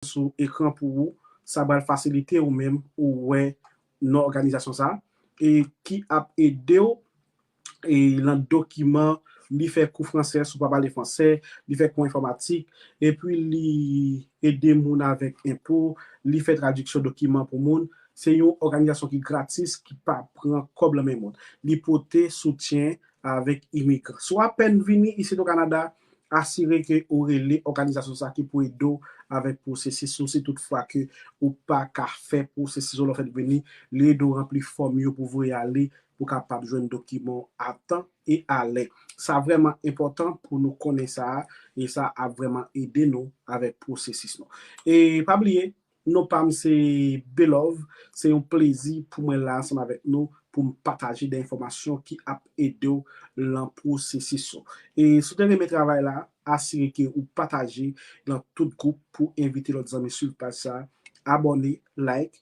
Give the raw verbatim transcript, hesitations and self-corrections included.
sou ekran pou ou, sa pral fasilite ou menm ou wè non òganizasyon sa, e ki ap ede w e nan dokiman, li fè kou fransè si w pa pale fransè, li fè kou enfòmatik, epi li ede moun avèk enpo, li fè tradiksyon dokiman pou moun. Se yon òganizasyon ki gratis, ki pa pran kòb nan men moun. Li pote soutyen avèk imigran. Si w apèn vini isit o Kanada, asire ke ou rele òganizasyon sa ki pou ede w avèk pwosesis ou si toutfwa ke ou pa ka fè pwosesis ou lè w fèk vini, li ede w ranpli fòm yo pou voye ale, pou kapab jwenn dokiman a tan e a lè. Sa vrèman enpòtan pou nou konnen sa, e sa ap vrèman ede nou avèk pwosesis nou. E pa bliye, non pa m se Belove, se yon plezi pou mwen la ansanm avèk nou pou m pataje de enfòmasyon ki ap ede w lan pwosesis ou. E si w te renmen travay la, asire ke ou pataje lan tout gwoup pou envite lòt zanmi swiv paj sa, abòne, like,